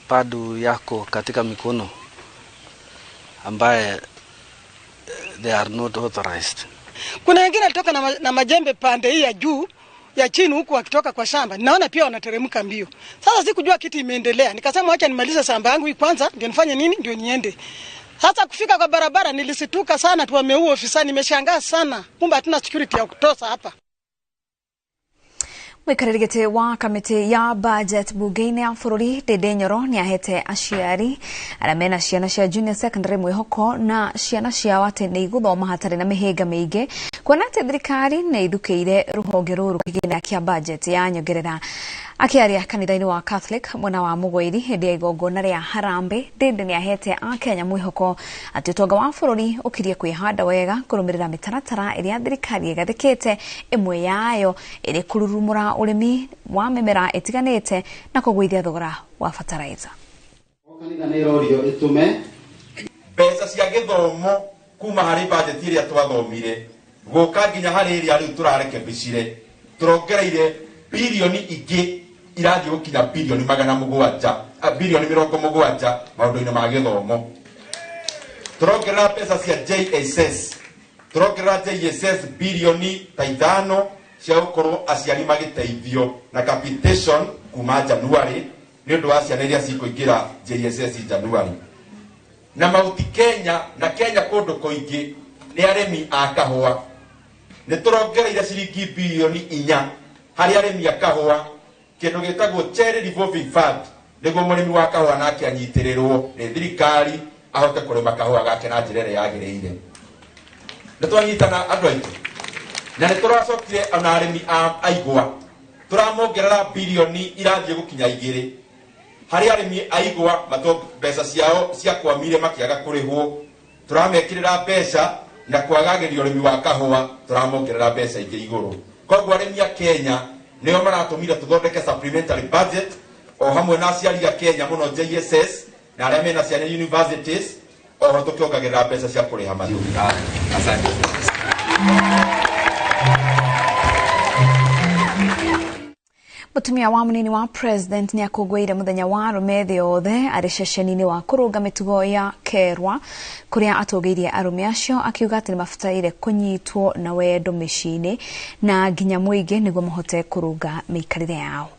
bado yako katika mikono ambaye they are not authorized. Kuna wengine walitoka na majembe pande hii ya juu ya chini huku wakitoka kwa shamba, naona pia wanateremka mbio. Sasa sikujua kitu imeendelea, nikasema acha nimalize shamba yangu hii kwanza ndio nifanye nini ndio niende. Sasa kufika kwa barabara nilisituka sana, tu wameua ofisa, nimeshangaa sana. Kumbe hatuna security ya kutosha hapa. Mwikarĩri gĩtĩ wa kamĩtĩ ya budget bunge-inĩ ya bũrũri Ndindi Nyoro nĩahete aciari arĩa mena ciana cia junior secondary mwĩhoko na ciana ciao atĩ nĩ igũthoma hatarĩ na mĩhĩnga mĩingĩ, kuona atĩ thirikari nĩ ithukĩire rũhonge rũrũ kĩgĩna kĩa budget ya nyongerera. Akĩaria kanitha-inĩ wa Catholic mwena wa Mũgwĩri hĩndĩ ya igongona rĩa Harambee, Ndindi nĩahete akenya mwĩhoko atĩ ũtonga wa bũrũri ũkirie kwĩhanda wega kũrũmĩrĩra mĩtaratara ĩrĩa thirikari ĩgathĩkĩte, ĩmwe yayo ĩrĩ kũrurumũra ũrĩmi wa mĩmera ĩtiganĩte na kũgũithia thogora wa bataraitha. Kanitha nĩ ĩrorio ĩtũme mbeca cia gĩthomo kuma harĩ budget ĩrĩa twathomire gũka nginya harĩ ĩrĩa rĩu tũrarekebicire, tũrongereire bilioni ingĩ irathiĩ gũkinya bilioni 700, bilioni 70 maũndũ-inĩ ma gĩthomo. Tũrongerera mbeca cia JSS, tũrongerera JSS bilioni ta 5 cia gũkorwo aciari magĩteithio na capitation kuma January nĩ ũndũ wa ciana iria cikũingĩra JSS January. Na Mauti Kenya na Kenya kũndũ kũingĩ nĩ arĩmi a kahũa, nĩ tũrongereire ciringi bilioni 4 harĩ arĩmi a kahũa, kĩndũ gĩtagwo Cherry Revolving Fund, nĩguo mũrĩmi wa kahũa nake anyitĩrĩrwo nĩ thirikari ahote kũrĩma kahũa gake na njĩra ĩrĩa yagĩrĩire. Nĩ twanyitana andũ aitũ, na nĩ tũracokire ona arĩmi a igwa tũramongerera bilioni irathiĩ gũkinya 2 harĩ arĩmi a igwa mbeca ciao ciakwamire makĩaga kũrĩhwo, tũramekĩrĩra mbeca na kwagagĩria ũrĩmi wa kahũa tũramongerera mbeca ingĩ igũrũ. Koguo arĩmi a Kenya nĩo maratũmire tũthondeke supplementary budget o hamwe na aciari a Kenya mũno JSS na arĩa mena ciana universities, oho tũkĩongagĩrĩra mbeca cia kũrĩha mathukuru. Asante. Mũtumia wa mũnini wa president nĩ akũngũĩire mũthenya wa arũme thĩ yothe arĩ ceceni-inĩ wa kũrũnga mĩtugo ya Kerwa kũrĩa atũgĩirie arũme acio akiuga atĩ nĩmabataire kũnyitwo na wendo mĩciĩ-inĩ na nginya mũingĩ nĩguo mahote kũrũnga mĩikarĩre yao.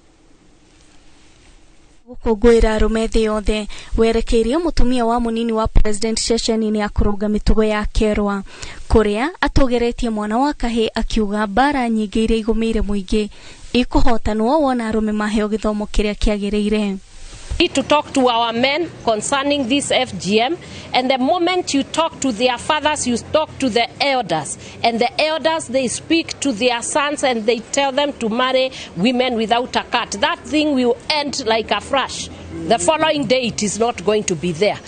Gũkũngũĩra arũme thĩ yothe werekeirie mũtumia wa mũnini wa president ceceni-inĩ ya kũrũnga mĩtugo ya Kerwa kũrĩa atũgeretie mwana wa kahĩĩ akiuga mbara nyingĩ iria igũmĩire mũingĩ ikuhotanwo wona arũme maheo gĩthomo kĩrĩa kĩagĩrĩire. Need to talk to our men concerning this FGM, and the moment you talk to their fathers, you talk to the elders, and the elders, they speak to their sons and they tell them to marry women without a cut. That thing will end like a flash. The following day it is not going to be there,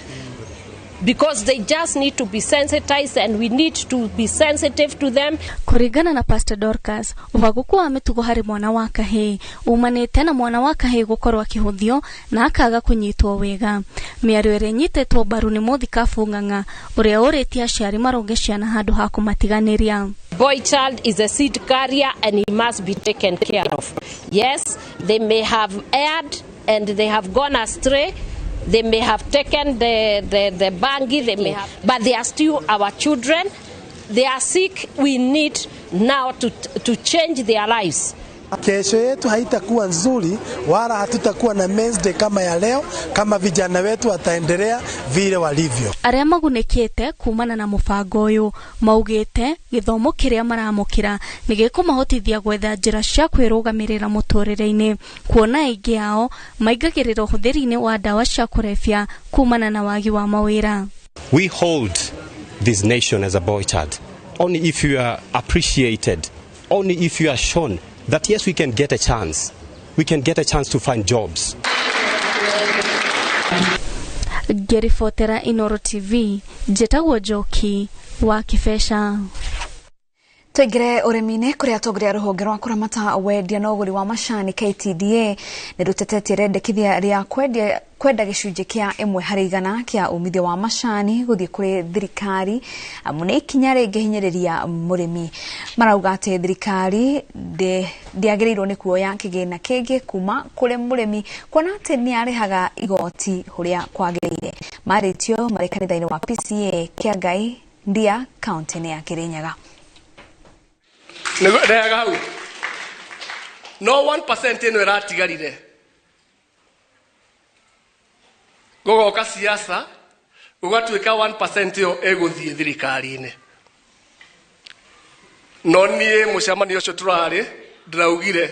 because they just need to be sensitized and we need to be sensitive to them. Kũringana na Pastor Dorcas, ũhagũku wa mĩtugo harĩ mwana wa kahĩĩ umanĩte na mwana wa kahĩĩ gũkorwo akĩhũthio na akaga kũnyitwo wega. Mĩario ĩrĩa ĩnyitĩtwo mbaru nĩ Mũthikabu Ng'ang'a ũrĩa ũrĩtie aciari marũnge ciana handũ ha kũmatiganĩria. Boy child is a seed carrier and he must be taken care of. Yes, they may have erred and they have gone astray. They may have taken the bangi, they may have, but they are still our children. They are sick. We need now to change their lives. Kesho yetu haitakuwa nzuri wala hatutakuwa na Men's Day kama ya leo kama vijana wetu wataendelea vile walivyo. Arĩa magunĩkĩte kumana na mũbango ũyũ maugĩte gĩthomo kĩrĩa maramũkĩra nĩ gĩkũmahotithia gwetha njĩra cia kwĩrũgamĩrĩra mũtũrĩre-inĩ, kuona aingĩ ao maingagĩrĩra ũhũthĩri-inĩ wa ndawa cia kũrebia kumana na wagi wa mawĩra. We hold this nation as a boy child only if you are appreciated, only if you are shown that yes, we can get a chance. We can get a chance to find jobs. Ngĩribotera Inoro TV, njĩtagwo Njoki wa Kĩbeca. Tũingĩre ũrĩmi-inĩ kũrĩa atongoria a rũhonge rwa kũramata wendia na ũgũri wa macani KTDA nĩ rũtetetie rĩendekithia rĩa kwenda gĩcunjĩ kĩa 1% kĩa umithio wa macani gũthiĩ kũrĩ thirikari amu nĩ ikinya rĩngĩhinyĩrĩria mũrĩmi. Marauga atĩ thirikari ndĩagĩrĩirwo nĩ kuoya kĩgĩna kĩngĩ kuma kũrĩ mũrĩmi kuona atĩ nĩ arĩhaga igoti ũrĩa kwagĩrĩire. Marĩtio marĩ kanitha-inĩ wa PCA Kĩangai Ndia kaunti-inĩ ya Kĩrĩnyaga. Ndehaga hau no 1% ĩno ĩratigarire gũgoka siasa gũgatuĩka 1% ĩyo ĩgũthiĩ thirikari-inĩ. No niĩ mũcemanio ũcio tũrarĩ ndĩraugire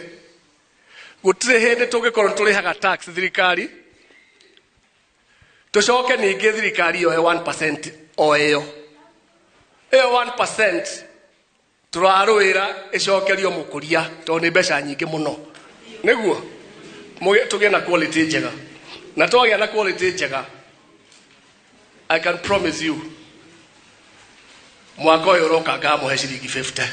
Gũtirĩ hĩndĩ tũngĩkorwo tũrĩhaga tax thirikari tũcoke ningĩ thirikari yoe 1% o ĩyo. Ĩyo 1% tũrarũĩra ĩcokerio mũkũria tondũ nĩ mbeca nyingĩ mũno. Nĩguo tũgĩe na quality njega. Na twagĩa na quality njega, I can promise you mwaka ũyũ ũroka ngamũhe ciringi 50.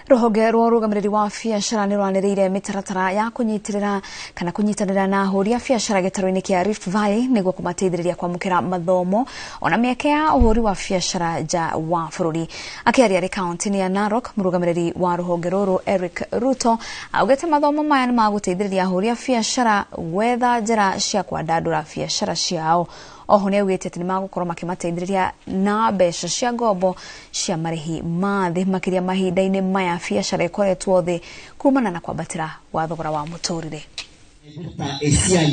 Rũhonge rwa ũrũgamĩrĩri wa biacara nĩ rwanĩrĩire mĩtaratara ya kũnyitĩrĩra kana kũnyitanĩra na ahũri a biacara gĩtarũ-inĩ kĩa Rift Valley nĩguo kũmateithĩrĩria kwamũkĩra mathomo ona mĩeke ya ũhũri wa biacara nja wa bũrũri. Akĩaria arĩ kaunti-inĩ ya Narok, mũrũgamĩrĩri wa rũhonge rũrũ Eric Ruto augĩte mathomo maya nĩ magũteithĩrĩria ahũri a biacara gwetha njĩra cia kwandandũra biacara ciao. Oho nĩ augĩte atĩ nĩ magũkorwo makĩmateithĩrĩria na mbeca cia ngombo cia marĩhi ma thĩ makĩria mahinda-inĩ maya biacara ĩkoretwo thĩ kumana na kwambatĩra gwa thogora wa mũtũrĩre.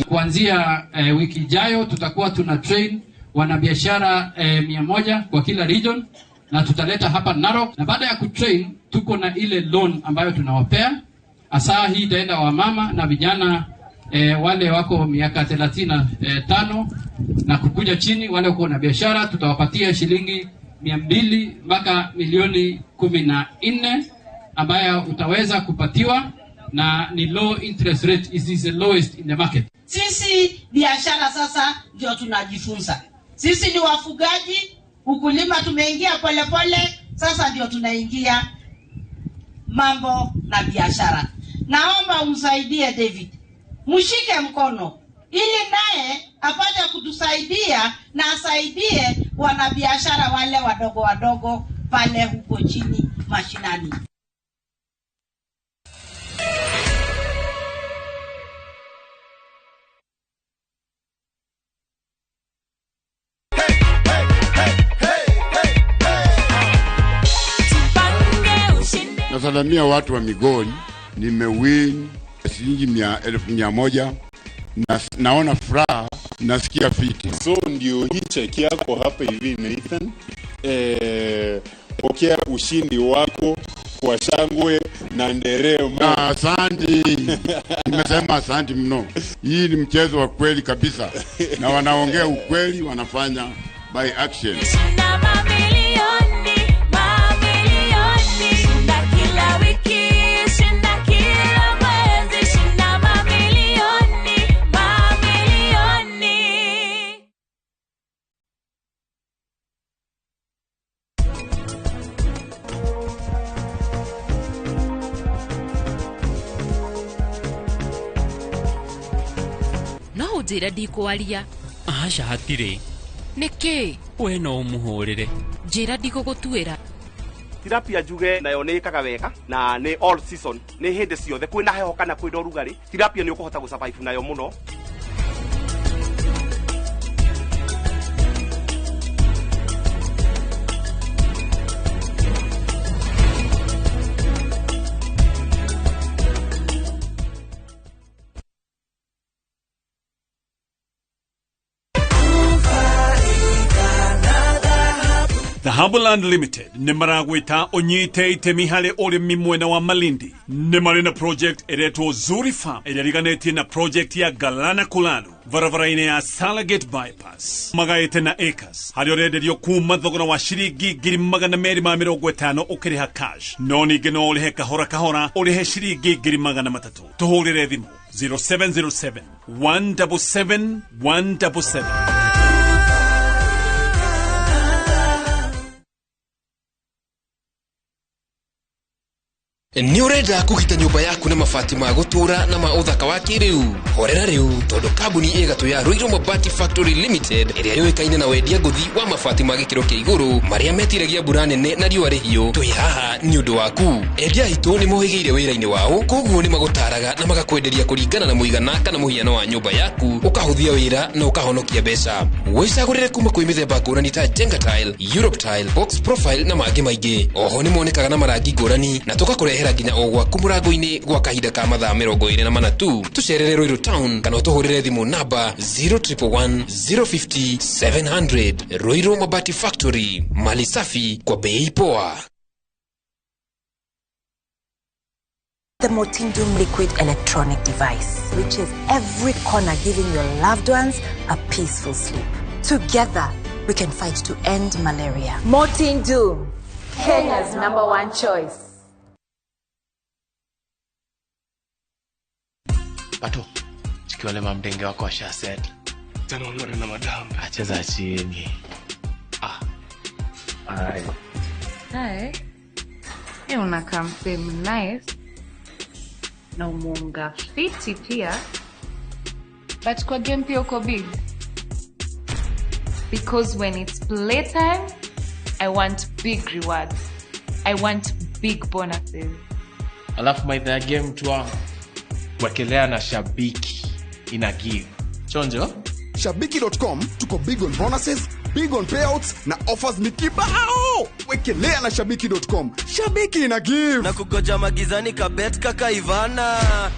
Kuanzia wiki ijayo tutakuwa tuna train wanabiashara 100 kwa kila region na tutaleta hapa Narok, na baada ya kutrain tuko na ile loan ambayo tunawapea. Hasa hii itaenda wamama na vijana wale wako miaka 35 na kukuja chini, wale wako na biashara tutawapatia shilingi 200 mpaka milioni 14 ambayo utaweza kupatiwa, na ni low interest rate, is the lowest in the market. Sisi biashara sasa ndio tunajifunza. Sisi ni wafugaji, ukulima tumeingia polepole, sasa ndio tunaingia mambo na biashara. Naomba umsaidie David, mshike mkono ili naye apate kutusaidia na asaidie wanabiashara wale wadogo wadogo pale huko chini mashinani. Nasalamia watu wa Migori, nimewin shilingi 1,100 na naona furaha, nasikia fiti. So ndio hii cheki yako hapa hivi Nathan, pokea ushindi wako kwa shangwe na nderemo. Na asante. Nimesema asante mno. Hii ni mchezo wa kweli kabisa. Na wanaongea ukweli, wanafanya by action. Njĩra ndikwaria. Aca hatirĩ. Nĩkĩ? We no ũmũhũrĩre. Njĩra ndigũgũtuĩra. Tilapia njuge nayo nĩ ĩkaga wega na nĩ all season, nĩ hĩndĩ ciothe kwĩna heho kana kwĩna ũrugarĩ, tilapia nĩ ũkũhota gũsurvive nayo mũno. Dhahabuland Limited nĩ maragwĩta ũnyite itemi harĩ ũrĩmi mwena wa Malindi. Nĩ marĩ na project ĩretwo Zuri Farm ĩrĩa ĩriganĩtie na project ya Galana Kulalu barabara-inĩ ya Salagate Bypass. Magaĩte na acres harĩa ũrenderio kuma thogora wa ciringi 250,000 ũkĩrĩha cash, no ningĩ no ũrĩhe kahora kahora ũrĩhe ciringi 300,000. Tũhũrĩre thimũ 0707 177 177. Nĩ ũrenda kũgita nyũmba yaku na mabati ma gũtũũra na ma ũthaka wa kĩrĩu? Horera rĩu tondũ kambuni ĩgatũ ya Ruiru Mabati Factory Limited ĩrĩa yũĩkaine na wendia ngũthi wa mabati ma gĩkĩro kĩa igũrũ marĩa metiragia mbura nene na riũa rĩhiũ, twĩ haha nĩ ũndũ waku. Endia aitũ nĩ mohĩgĩire wĩra-inĩ wao, koguo nĩ magũtaraga na magakwenderia kũringana na mũigana kana mũhiano wa nyũmba yaku, ũkahũthia wĩra na ũkahonokia mbeca. Wĩcagũrĩre kuma kwĩ mĩthemba ngũrani ta Jenga Tile, Europe Tile, Box Profile na mangĩ maingĩ. Oho nĩ monekaga na marangi ngũrani na tũgakũrehera nginya o gwaku mũrango-inĩ gwa kahinda ka mathaa 24 tu. Tũcerere Ruiru Town kana ũtũhũrĩre thimũ namba 0111 050 700. Ruiru Mabati Factory, mali safi kwa bei poa. The Mortein Doom liquid electronic device reaches every corner, giving your loved ones a peaceful sleep. Together, we can fight to end malaria. Mortein Doom, Kenya's #1 choice. Pato, chikiwale mamdenge wako washa set. Tena ungore na madam. Acheza chini. Ah. Ai. Hi. Hey, unakaa msee nice. Na umunga fiti pia. But kwa game pia uko big. Because when it's playtime, I want big rewards. I want big bonuses. Alafu maitha ya game tu wangu. Wekelea na Shabiki ina give. Chonjo? Shabiki.com tuko big on bonuses, big on payouts na offers ni kibao. Wekelea na Shabiki.com. Shabiki ina give. Na kugoja magizani kabet kaka Ivana.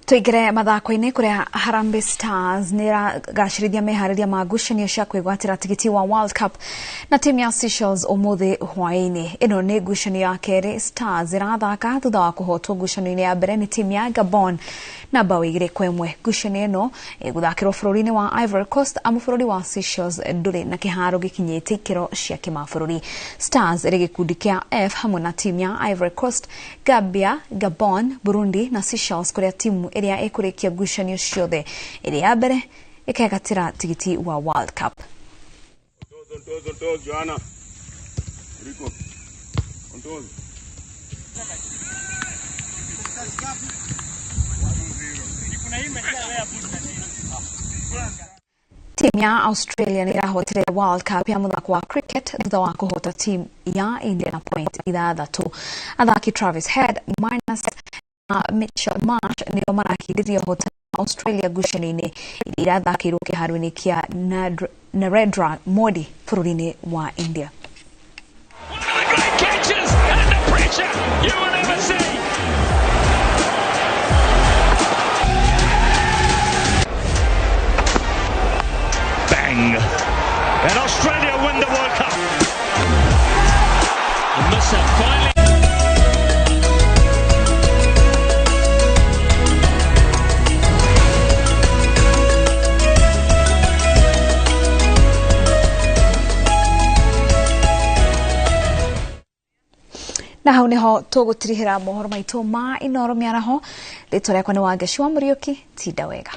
Tuingire mathako-inĩ kũrĩa Harambee Stars nĩ ĩragacĩrithia meharĩria ma ngucanio cia kwĩgwatĩra tigiti wa World Cup na timu ya Seychelles ũmũthĩ hwaĩ-inĩ. Ĩno nĩ ngucanio ya kerĩ Stars ĩrathaka thutha wa kũhotwo ngucanio-inĩ ya mbere nĩ timu ya Gabon na bao 2-1. Ngucanio ĩno ĩgũthakĩrwo bũrũri-inĩ wa Ivory Coast amu bũrũri wa Seychelles ndũrĩ na kĩharo gĩkinyĩte ikĩro cia kĩmabũrũri. Stars ĩrĩ gĩkundi kĩa F hamwe na timu ya Ivory Coast, Gambia, Gabon, Burundi na Seychelles kũrĩa timu ĩrĩa ĩkũrĩkia ngucanio ciothe ĩrĩ ya mbere ĩkegatĩra tigiti wa World Cup. Timu ya Australia nĩ ĩrahotire World Cup ya mũthako wa cricket thutha wa kũhota timu ya India na point 6. Athaki Travis Head, Marnus na Mitchell Marsh nĩo marakindĩria ũhotani wa Australia ngucanio-inĩ iria irathakĩirwo kĩharo-inĩ kĩa Narendra Modi bũrũri-inĩ wa India. Bang! And Australia win the World Cup. And Musa finally. Na hau niho tũgũtirihĩra mohoro maitũ ma Inooro mĩaraho. Rĩtwa rĩakwa nĩ Wangeci wa Mũriũki. Tinda wega.